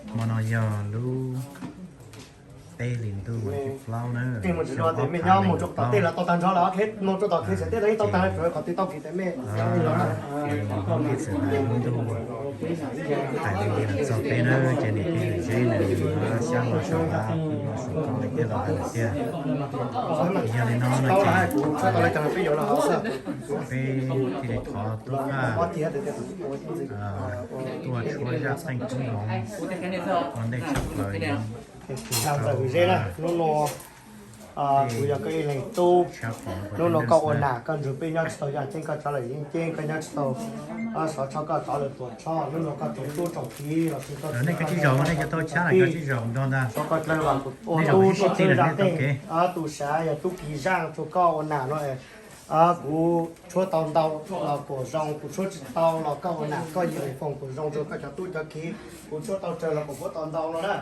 Hmo no yog lub peb hlis ntuj vas thib plaub na, xyoo ob phav nees nkaum plaub. Lub ntuj txawm hais lub ntuj hais li los txog peb na, ces niam tij Zeb nws xyab los saum hlab, los saum toj li thiab los hais lawm tiag. Yog li no no ces peb thiaj li thov tub Faj tuaj tshuab zaj qeej koob hmoov ua ntej tshaj plaws. Hnub no kuv yog koj ib leeg tub, hnub no koj ua nam koj nrug peb nyob tsis tau yaj ceeb, koj rov lawm yeeb ceeb, koj nyob tsis tau sov tsho, koj rov lawm tuam tsho, hnub no koj tsoom tub tsoom kiv los sis koj tsoom tij, koj dlawb vas kuv ua tub tub txawb zaj qeej, tub sav yog tub kiv zaj rua koj ua nam no. Kuv tshuab tau ntau los kuas zoo, kuv tshuab tsis tau los koj ua nam koj yeej foom kuas zoo rua koj cov tub cov kiv, kuv tshuab tau tsawg los kuas muab tau ntau no na.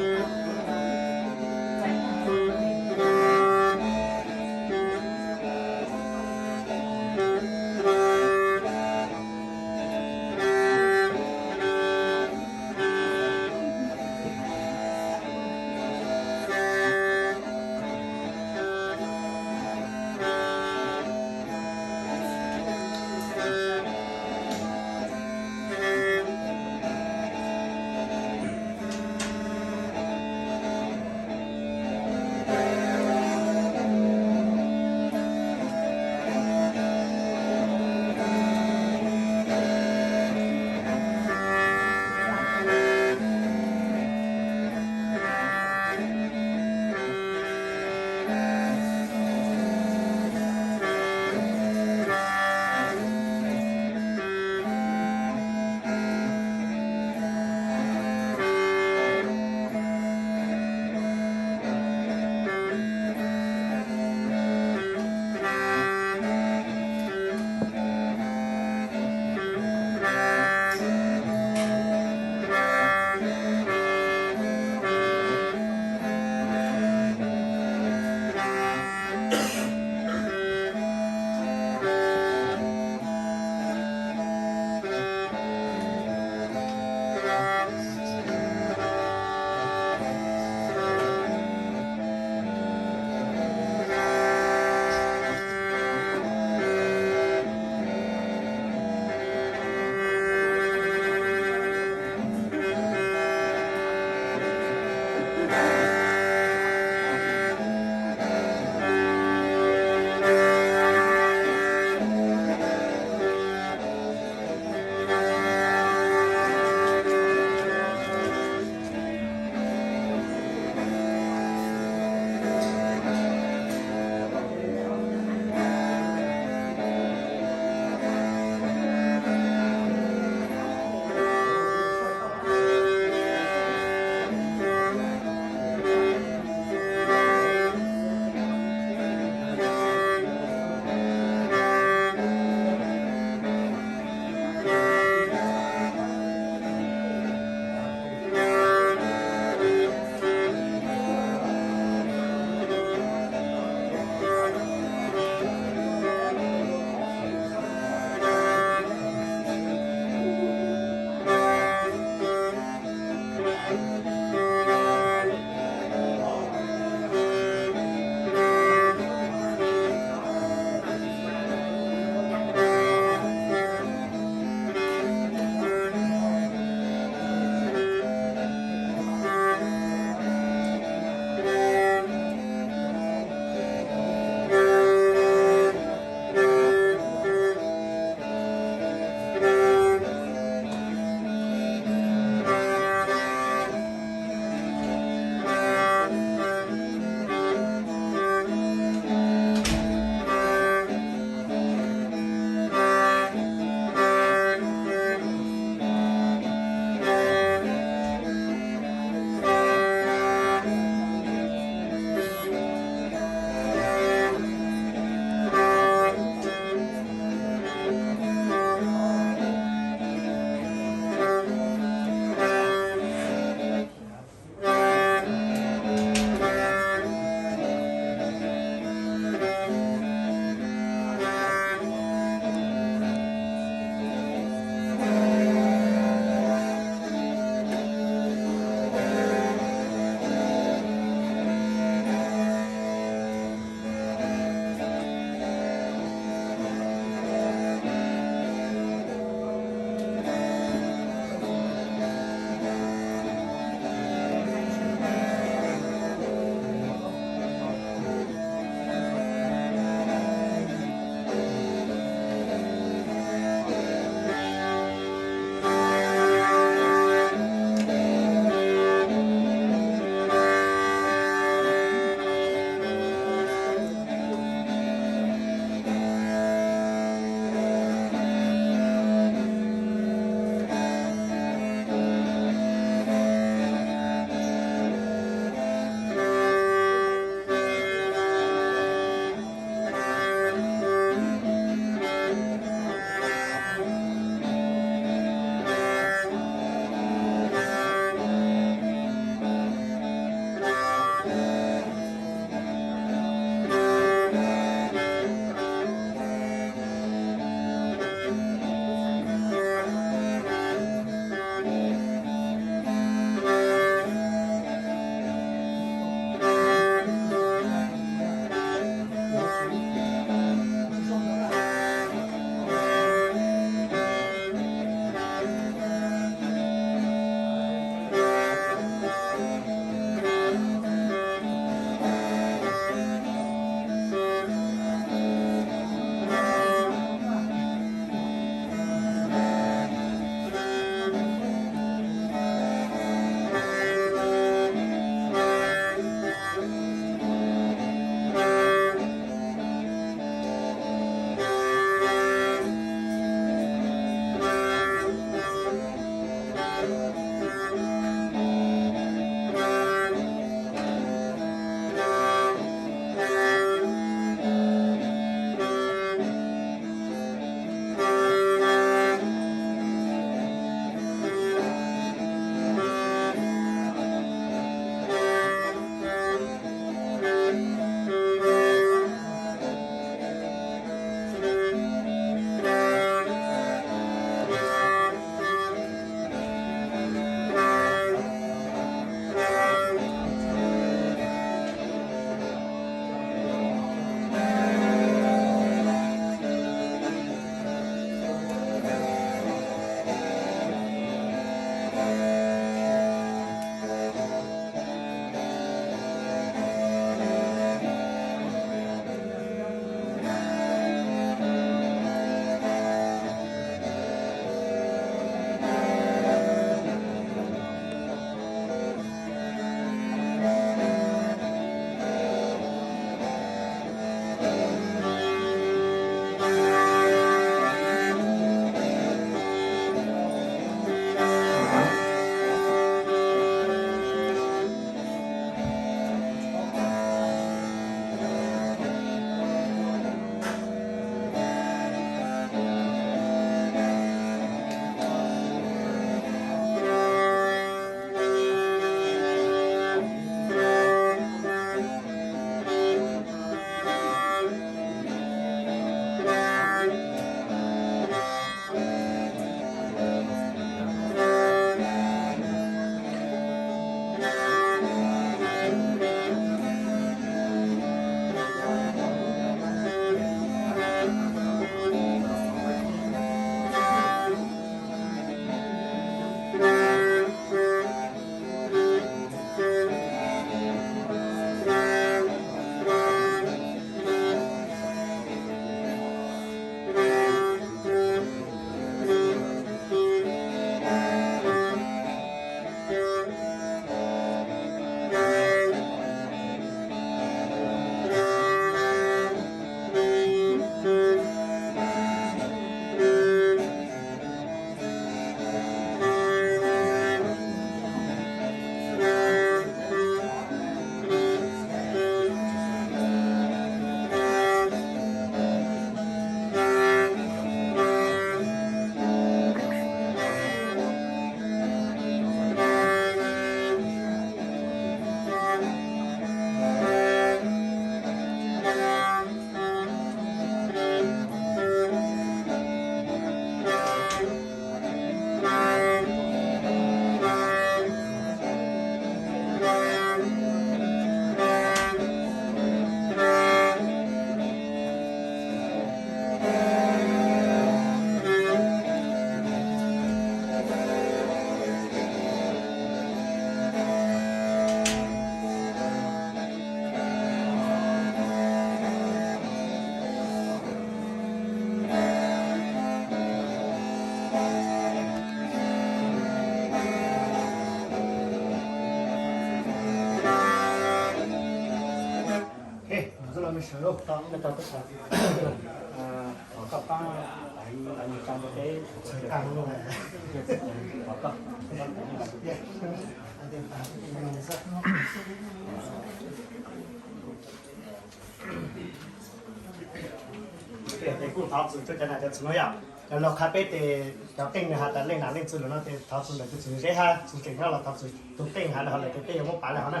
Ces kuj thov txim rau cov nam cov txiv no yom, cov laug qha peb ces cov qeej nws has tas leej nam leej txiv lawm no ces thov txim ntawm tus txiv zeb hab txiv tseem nyob los thov txim tus qeej has lawm ho lawm ces peb yuav muab pav lawm hov na.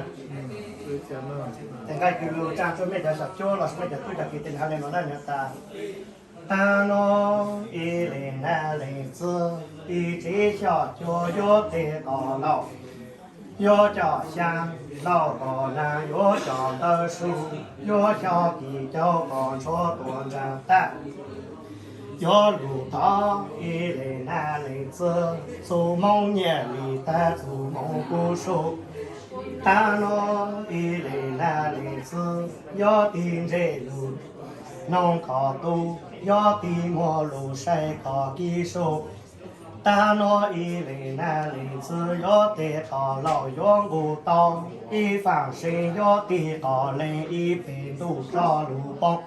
Ces nqaij kws lug tsaa tsua mej cov xyom cuab los mej cov tub cov kiv tej nws has le nuav na, nws has tas, taag nuav ib leeg nam leeg txiv ib tsev xyom cua yuav tes qos laug, yuav coj xyaa laug qos naag, yuav coj ntawv sub, yuav xyov kis cauv qos ntshuab tuam ntsaag tag. Yuav lug thov ib leeg nam leeg txiv txuj moov nyiaj lis tag txuj moov kuv sub. Taag nuav ib leeg nam leeg txiv yuav tig ntsej lug noog qhov tub, yuav tig muag lug saib qhov kis sub. Taag nuav ib leeg nam leeg txiv yuav tes qos laug yuav nqug tau ib faam seev, yuav tig qos leeg ib peg ntuj tso lug poob.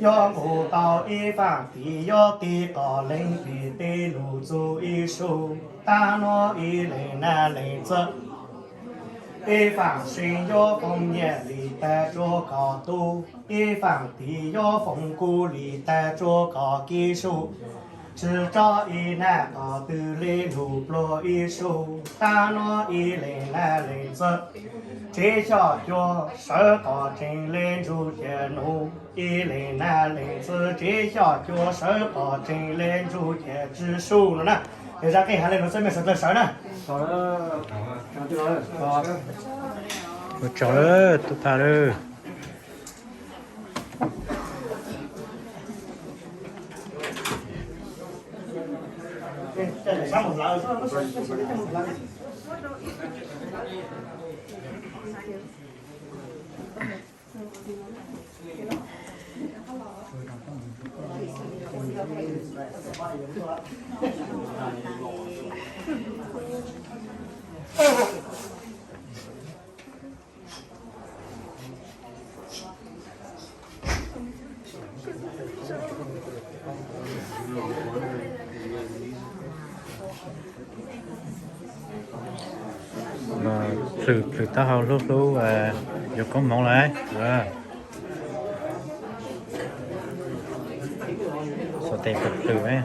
Yuav nqug tau ib faam tiv, yuav tig qos leeg peg teb lug txug ib sub. Taag nuav ib leeg nam leeg txiv ib faam seev yuav foom nyiaj lis tag tsua qhov tub, ib faam tiv yuav foom kub lis tag tsua qhov kis sub. Tsi tso ib nab qos twg le lug pluag ib sub. Taag nuav ib leeg nam leeg txiv tsev xyom cua sawv qos tseeg le ntsuj ciab nub. Ib leeg nam leeg txiv tsev xyom cua sawv qos tseeg le ntsuj ciab tsi sub no na. Ces zaj qeej has le nuav xwb, mej suav dlawg sawv na. Ua tsaug lawm tub paj lawm. Plhws, plhws taub hau hlub hlub, yuav koob hmoov lawm. Xuas tes plhws plhws.